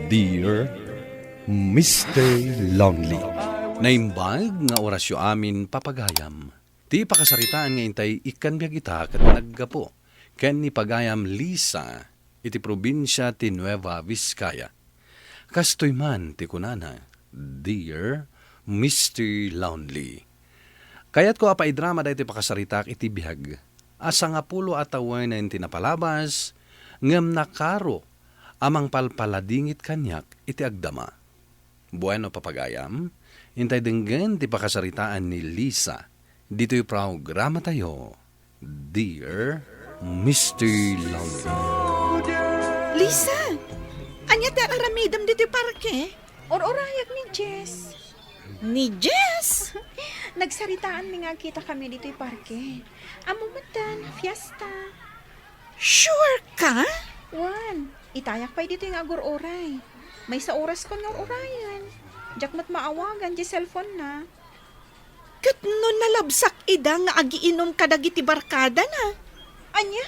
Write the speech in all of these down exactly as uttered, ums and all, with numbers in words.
Dear Mister Lonely. Naimbag nga orasyo amin, papagayam. Ti pakasaritaan nga intay ikkan biag ita ket naggapu ken ni pagayam Lisa iti probinsia ti Nueva Vizcaya. Kastoy man ti kunana, Dear Mister Lonely. Kayatko a paidrama daytoy pakasaritak iti biag a sangapulo a tawenen ti napalabas, ngem nakaro a mangpalpaladingit kaniak iti agdama. Bueno, papagayam, intay denggen ti pakasaritaan ni Lisa ditoy programatayo, Dear Mister Lonely. Lisa, ania ti aramidem ditoy parke? Or-orayag ni Jess. Ni Jess? Nagsaritaan mi nga agkita kami ditoy parke. Ammo metten, fiesta. Sure ka? Wen, itayak pay ditoy nga agur-uray. Maysa oraskon nga ur-urayen. Diak met maawagan ti cellphone na. Ket no nalabsak ida nga agiinom kadagiti barkadana? Ania?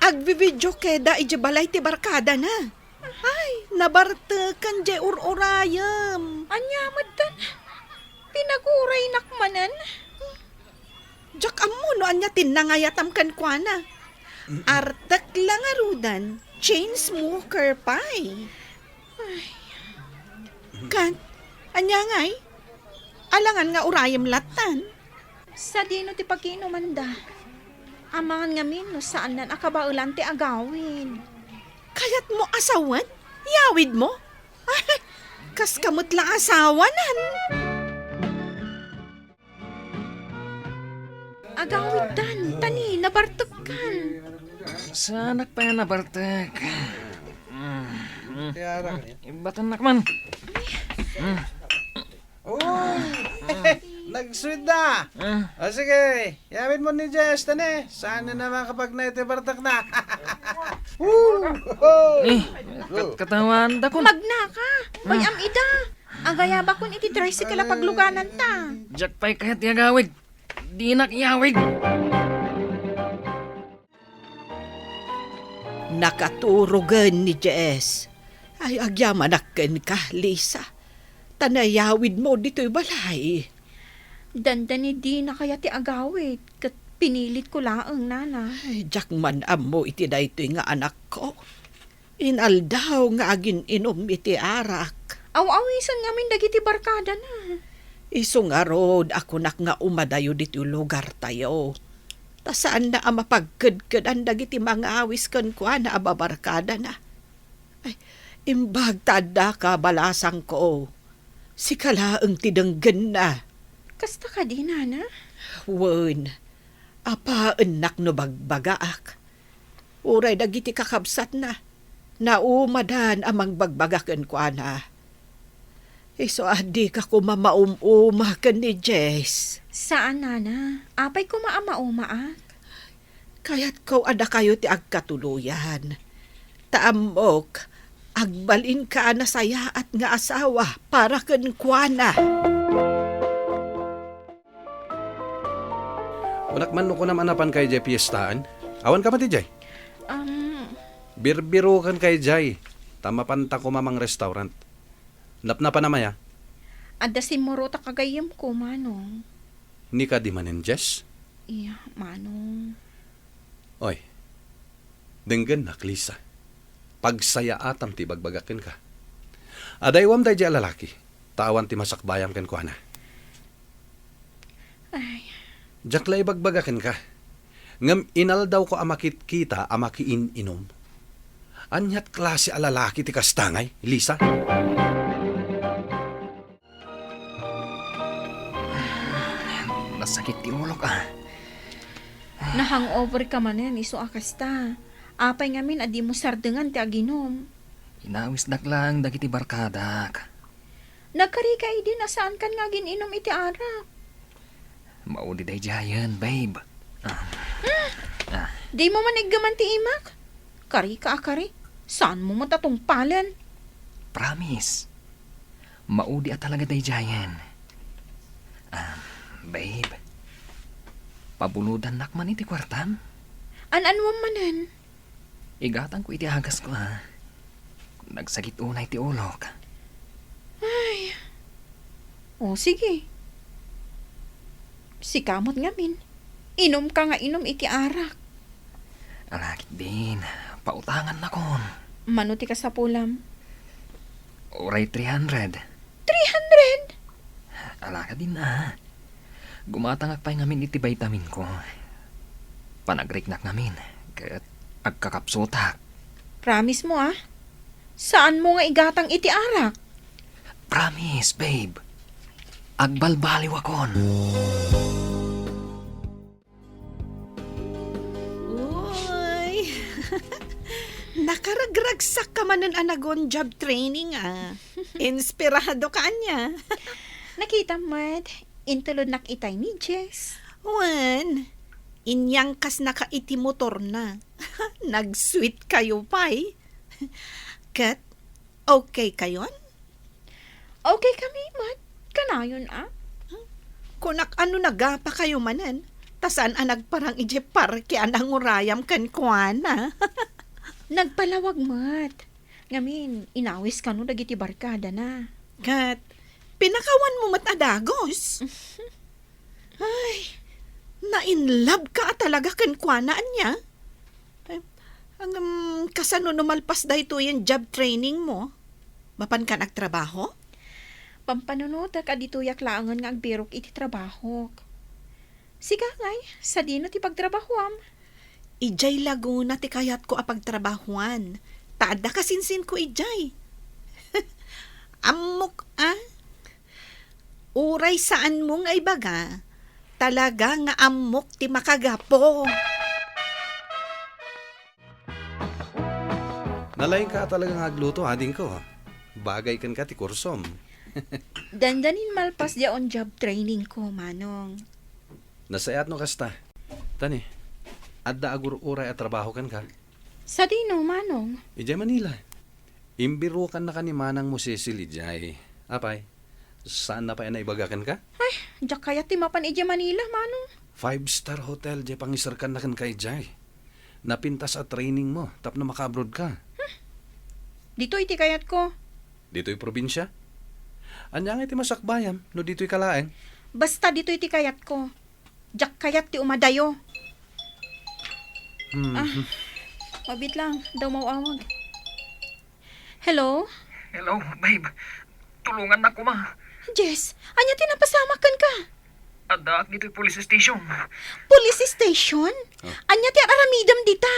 Agvivideo keda idiay balay ti barkadana. Ay, nabarteken diay ur-urayem. Ania metten? Pinaguraynak manen? Diak ammo no ania ti nangayatam kenkuana. Artek la ngaruden, chain smoker pay. Ay. Ket, ania ngay? Alangan nga urayem lattan. Sadino ti pakiinumanda? Amangan ngamin no saannan a kabaelan ti agawid. Kayatmo a sawen? Yawidmo? Ay, kaska met la asawanan. Agawiddan, tani, nabartekkan. Saanak pay a nabartek. Mm, mm. Ibatennak man. Mm. Uy! Nagsweet da! Mm. O sige, yawidmo ni Jess, tani. Saan na naman kapag na iti bartek na? Woo! Eh, kat-, katawan da kun. Magnaka! Bayam ida! Agayabakon iti tricycle a paglugananta. Diak pay kayat ti agawid. Dinak iyawid. Nakaturogen ni Jess. Ay, agyamanak kenka, Lisa. Ta nayawidmo ditoy balay. Dandani dina kayat ti agawid, ket pinilitko laeng, nana. Ay, diak man ammo iti daytoy nga anakko. Inaldaw nga agin-inom iti arak. Aw-awisen ngamin dagiti barkadana. Isu ngarud a kunak nga umadayo ditoy lugartayo. Ta saanna a mapagkedkedan dagiti mangawis kenkuana a babarkadana. Ay, imbag ta addaka, balasangko. Sika laeng ti denggenna. Kasta kadi, nana? Wen, apaennak no bagbagaak. Uray dagiti kakabsatna, naumadan a mangbagbaga kenkuana. Isu a dika koma maum-uma ken ni Jess. Saan, nana. Apay koma a maumaak? Kayatko a dakayo ti agkatuloyan. Ta ammok, agbalinka a nasayaat nga asawa para kenkuana. Kunak man no kunam a napanka idiay piestaan? Awanka met idiay? Um, Birbirokenka idiay, ta mapanta koma mangrestaurant. Napnapanam aya? Adda simmurot a kagayyemko, Manong. Ni kadi manen, Jess? Iya, Manong. Oy, denggennak, Lisa. Pagsayaatam ti ibagbagak kenka. Adaywam daydiay a lalaki, ta awan ti masakbayam kenkuana. Ay. Diak la ibagbaga kenka. Ngem inaldawko a makitkita a makiin-inom. Aniat klase a lalaki ti kasta ngay, Lisa? Nasakit ti ulok, ah. Na-hangover ka manen, isu a kasta. Apay ngamin a dimo sardengan ti aginom? Inawisdak laeng dagiti barkadak. Nagkarika idin a saankan nga agin-inom iti arak. Maudi daydiayen, babe. Ah. Hmm. Ah. Dimo man iggaman ti imak? Karika a kari, saanmo met a tungpalen. Promise. Maudi a talaga daydiayen. Ah, babe. Pabulodannak man iti kuartam? An-anuam manen? Igatangko iti agasko, ha? Nagsakit unay ti ulok. Ay. O, sige. Sika met ngamin. Inumka nga inum iti arak. Ala ketdin, pautangannakon. Mano ti kasapulam? Uray three hundred. Three hundred? Ala ketdin a. Gumatangak pay ngamin iti vitamin ko. Panagriknak ngamin, ket agkakapsutak. Promise mo, ah? Saan mo nga igatang iti arak? Promise, babe. Agbalbaliwakon. Uy! Nakaragragsak ka manen a nagon job training, ah. Inspirado ka ania? Nakita met, intulodnak itay ni Jess. Wen, inyangkasnaka iti motorna. Nag-sweet kayo pay. Ket, okay kayon? Okay kami met. Kanayon a? Kunak, ano, nagapa kayo manen, ta saan a nagparang idiay parke a nangurayam kenkuana? Nagpalawag met. Ngamin, inawis kano dagiti barkadana. Ket, pinakawan mo met a dagus. Ay, na-in love ka a talaga kenkuana, ania? Ay, ngem, kasano no malpas daytoyen job training mo? Mapan kan agtrabaho? Pampanunotek a ditoyak laengen nga agbirok iti trabahok. Sika ngay, sadino ti pagtrabahoam? Idiay Laguna ti kayatko a pagtrabahoan, ta adda kasinsinko idiay. Ammok a. Uray saanmo nga ibaga, talaga nga ammok ti makagapu. Nalaingka a talaga nga agluto, adingko. Bagay kenka ti kursom. Dandanin malpas diay on job training ko, Manong. Nasayaat no kasta. Tani, adda agur-uray a trabaho kenka? Sadino, Manong? Idiay Manila. Imbirokannaka ni manangmo Cecil idiay. Apay, saanna pay a naibaga kenka? Ay, diak kayat ti mapan idiay Manila, Manong. Five-star hotel diay pangiserkanna kenka idiay. Napintas a training mo tapno maka-abroad ka. Ditoy ti kayatko. Ditoy probinsia? Ania ngay ti masakbayam no ditoy ka laeng? Basta ditoy ti kayatko. Diak kayat ti umadayo. Hmm. Ah, mabit lang. Daw mawawag. Hello? Hello, babe. Tulongannak koma. Jess, ania ti napasamak kenka? Addaak ditoy police station. Police station? Ah. Ania ti ar-aramidem dita?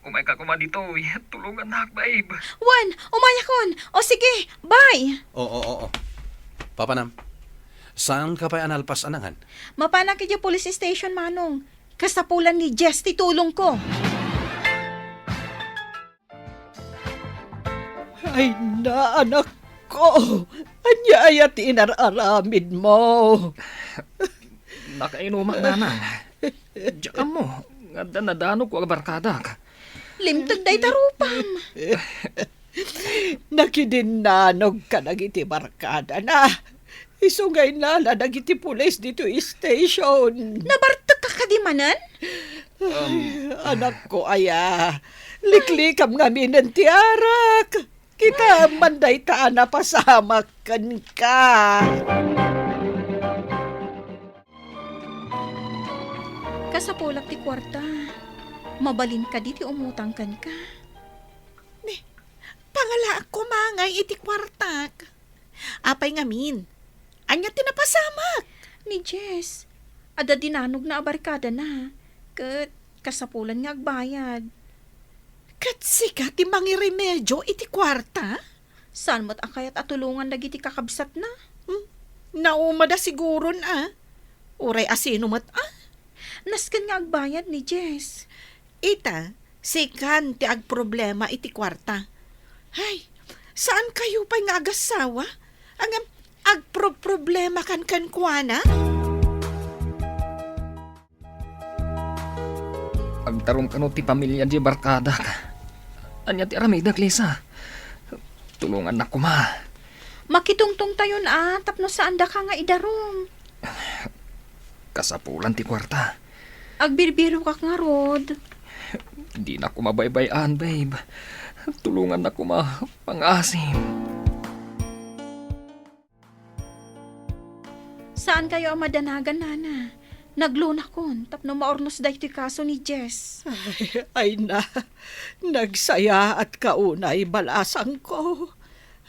Umayka koma ditoy. Tulongannak, babe. Wen, umayakon. O sige, bye. Oo, oo, oo. Papanam, saanka pay a nalpas a nangan? Mapanak idiay police station, Manong. Kasapulan ni Jess ti tulongko. Ay, na, anakko! Ania aya ti inar-aramidmo? Nakainumak, Nanang. Diak ammo nga adda nadanogko a barkadak. Limteg dayta rupam. Nakidinnanogka dagiti barkadana. Isu nga innala dagiti pulis ditoy station. Nabartekka kadi manen? Ay, anakko aya, liklikam ngaminen ti arak. Kitaem man dayta a napasamak kenka. Kasapulak ti kuarta. Mabalin kadi ti umutang kenka? Ni, pangalaak koma ngay iti kuartak. Apay ngamin? Ania ti napasamak? Ni Jess, adda dinanogna a barkadana, ket kasapulan nga agbayad. Ket sika ti mangiremedio iti kuarta? Saan met a kayat a tulongan dagiti kakabsatna? Hmm, naumada siguron a. Uray asino met a? Nasken nga agbayad ni Jess. Ita, sikan ti agproblema iti kuarta. Ay, saan kayo pay nga agassawa? Ngem agproproblemakan kenkuana? Agdarum kano ti pamilia diay barkadak. Ania ti aramidek, Lisa? Tulongannak koma. Makitungtongtayon a tapno saandaka nga idarum. Kasapulan ti kuarta. Agbirbirokak ngarud. Dinak koma baybay-an, babe. Tulongannak koma, pangaasim. Saankayo a madanagan, Nana. Naglunakon tapno maurnos daytoy kaso ni Jess. Ay, ay na, nagsayaatka unay, balasangko.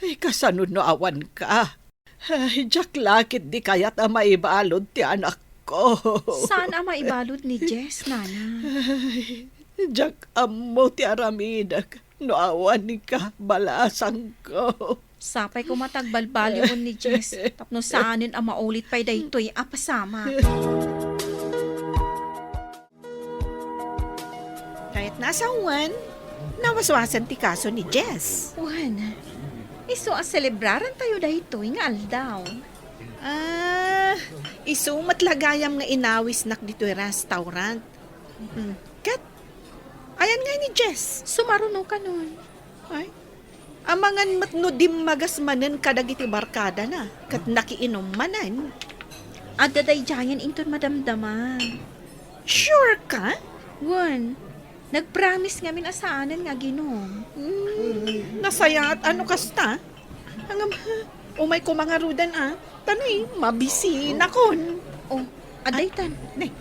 Ay, kasano no awanka? Ay, diak la ketdi kayat a maibalud ti anakko. Saan a maibalud ni Jess, Nana? Ay, diak ammo ti aramidek no awanka, balasangko. Sapay koma ta agbalbaliwen ni Jess tapno saanen a maulit pay daytoy a pasamak. Kayatna a sawen, nawaswasen ti kaso ni Jess. Wen, isu a selebrarantayo daytoy nga aldaw. Ah, isu met la gayam nga inawisnak ditoy restaurant. Hmm. Ket, ayan ngay ni Jess? Sumaruno kanon. Ay, amangan met no dimmagas manen kadagiti barkadana, ket nakiinum manen. Adda daydiayen inton madamdama. Sure ka? Wen, nagpromise ngamin a saanen nga aginum. Hmm, nasayaat a no kasta. Ngem, umay koma ngaruden, a. Tani, mabisinakon. Oh, adaytan. Ne,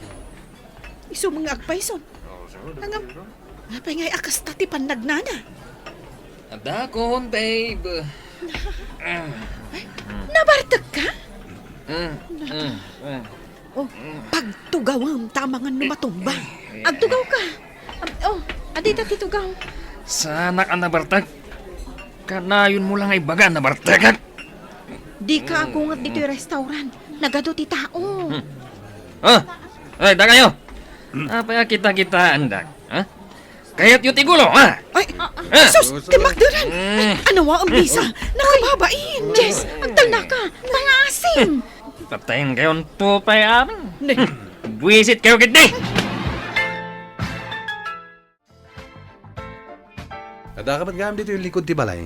isu nga agpayson. Ngem, apay ngay a kasta ti pannagnana? Adakon, babe. Ay, nabartekka? Ah, ah, ah. Oh, pagtugawem ta amangan no matumba. Agtugawka. Am-, oh, adita ti tugaw. Saanak a nabartek. Kanayonmo la nga ibaga a nabartekak. Dika agunget ditoy restaurant. Nagadu ti tao. Hmm. Ah, ay, dakayo. Apay a kita-kitaandak, ha? Kayatyo ti gulo, ha? Ay, ah, sus, timakderan. Mm. Ano wa ang bisa? Nakababain. Jess, agtalnaka. Pangaasim. Patayen kayo ang tupay amin. Ne. Buwisit kayo, gitni! Adda ka met gayam ditoy likod ti balay?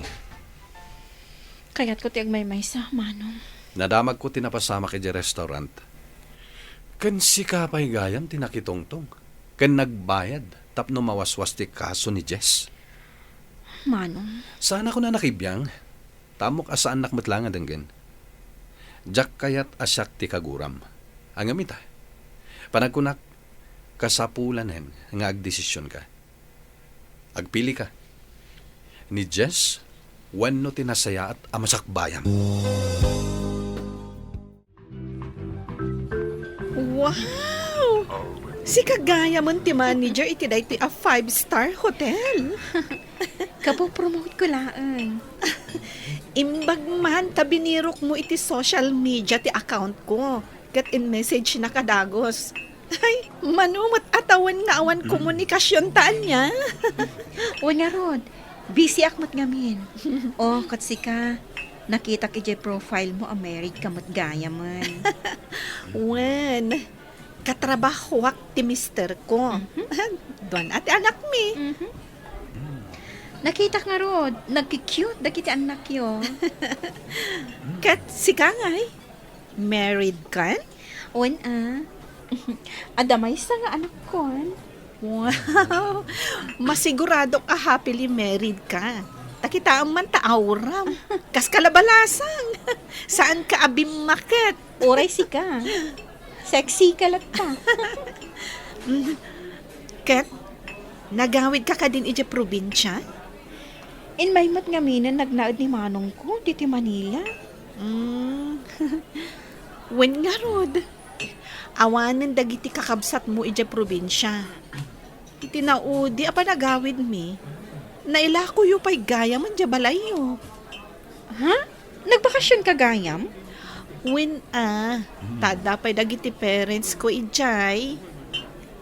Kayatko ti agmaymaysa, Manong. Nadamagko ti napasamak idiay restaurant. Ken sika pay gayam ti nakitungtong ken nagbayad tapno mawaswas ti kaso ni Jess. Manong. Saan a kuna nakibiang, ta ammok a saannak met la nga denggen. Diak kayat a siak ti kaguram. Ngem ita, panagkunak, kasapulanen nga agdesisionka. Agpilika. Ni Jess wenno ti nasayaat a masakbayam. Wow! Sika gayamen ti manager iti daytoy a five-star hotel. Kapopromote ko laeng. Imbag man ta binirokmo iti social media ti account ko, ket in-message na kadagus. Ay, mano met a tawen nga awan komunikasion ta ania? Wen ngarud, busy ak met ngamin. Oh, ket sika, nakitak idiay profile mo a married ka met gayamen. Wen, katrabahoak ti mister ko. Mhm. Duan a ti anakmi. Mhm. Nakitak ngarud, nagki-cute dagiti annakyo. Ket sika ngay? Married kan? Wen a. Adda maysa nga anakkon. Wow! Masiguradok a happily married ka. Ta kitaem man ta auram. Kas kalabalasang. Saan ka a bimmaket? Uray sika. Sexy ka latta. Ket, nagawid ka kadin idiay probinsia? Immay met ngaminen nagnaed ni manongko diti Manila. Mm. Wen ngarud, awanen dagiti kakabsatmo idiay probinsia. Iti naudi a panagawidmi, nailakoyo pay gayamen diay balayyo. Ha? Nagbakasion ka gayam? Wen a, ta adda pay dagiti parents ko idiay.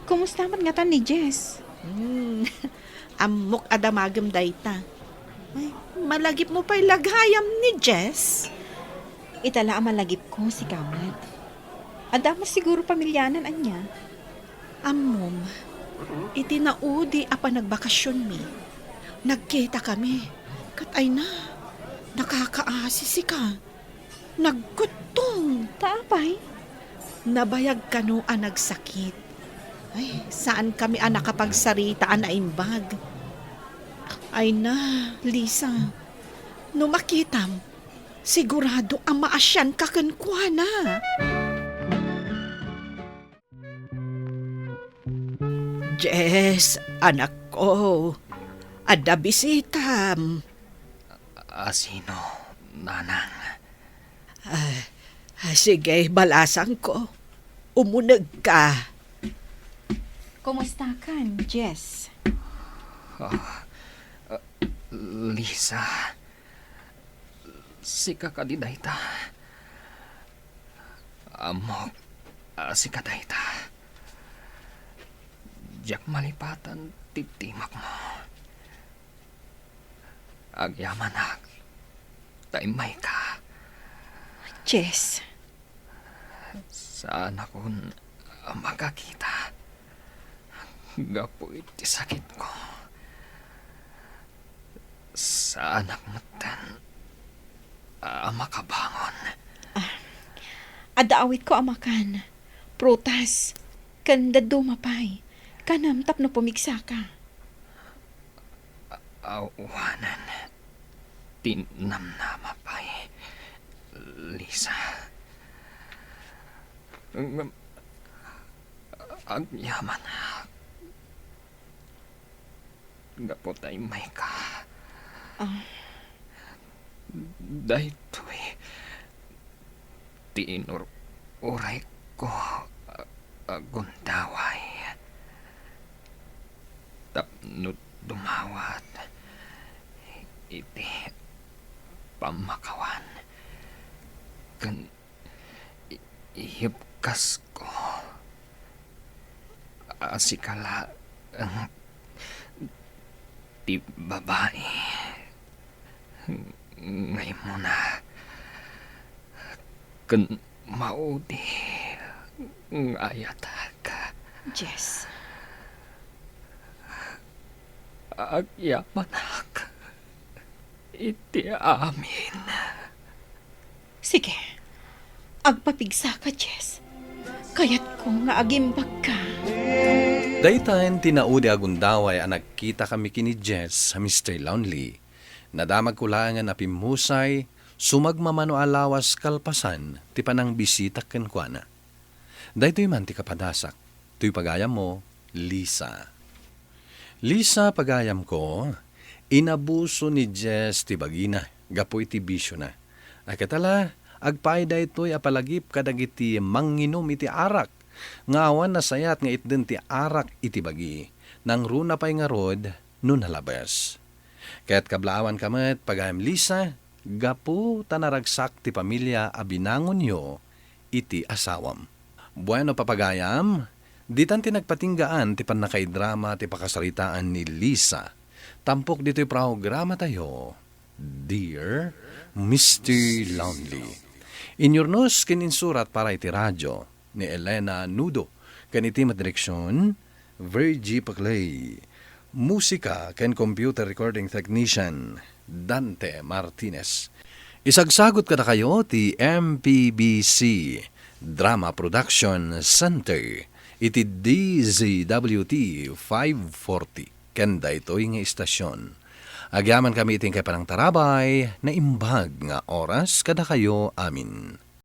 Kumusta met ngatan ni Jess? Hmm, ammok a damagem dayta. Ay, malagipmo pay la gayam ni Jess? Ita la a malagipko, sika met. Adda met siguro pamilianan ania? Ammom, iti naudi a panagbakasionmi, nagkitakami. Ket ay na, nakakaasi sika. Nagkuttong. Ta apay? Nabayag kano a nagsakit. Ay, saankami a nakapagsarita a naimbag. Ay na, Lisa, no makitam, sigurado a maasianka kenkuana. Jess, anakko, adda bisitam. A sino, nanang? Ah, ah, sige, balasangko. Umunegka. Kumustakan, Jess? Ah, ah, Lisa, sika kadi dayta? Ammok a sika dayta. Diak malipatan ti timakmo. Agyamanak ta immayka. Jess. Saanakon a makakita gapu iti sakitko. Saanak metten a makabangon. Ah, adda awitko a makan, prutas, ken dadduma pay. Kanem tapno pumigsaka. Awanen ti namnama pay, Lisa. Ngem agyamanak gapu ta immayka. Ah. Daytoy ti inur-urayko a, a gundaway. Tapno dumawat iti pammakawan ken i-, iyebkasko a sika laeng ti babai nga immuna ken maudi nga ayatek. Jess. Agyamanak iti amin. Sige, agpapigsaka, Jess. Kayatko nga agimbagka. Daytayen ti naudi a gundaway a nagkitakami ken ni Jess a Mister Lonely. Nadamagko laengen a pimmusay, sumagmamano a lawas kalpasan ti panangbisitak kenkuana. Daytoy man ti kapadasak, toy pagayammo, Lisa. Lisa, pagayamko, inabuso ni Jess ti bagina gapu iti bisiona. A ket ala, agpaay daytoy a palagip kadagiti manginum iti arak, nga awan nasayat nga itden ti arak iti bagi, nangruna pay ngarud no nalabes. Ket kablaawanka met, pagayam Lisa, gapu ta naragsak ti pamilia a binangonyo iti asawam. Bueno, papagayam, ditan ti nagpatinggaan ti pannakaidrama ti pakasaritaan ni Lisa. Tampok ditoy programatayo, Dear Mister Lonely. Inyurnos ken insurat para iti radio ni Elena Nudo, ken iti met direksion, Virgie Paclay. Musika ken computer recording technician, Dante Martinez. Isagsagot kadakayo ti M P B C Drama Production Center iti D Z W T five forty ken daytoy nga istasion. Agyamankami iti inkay panangtarabay, naimbag nga oras kadakayo amin.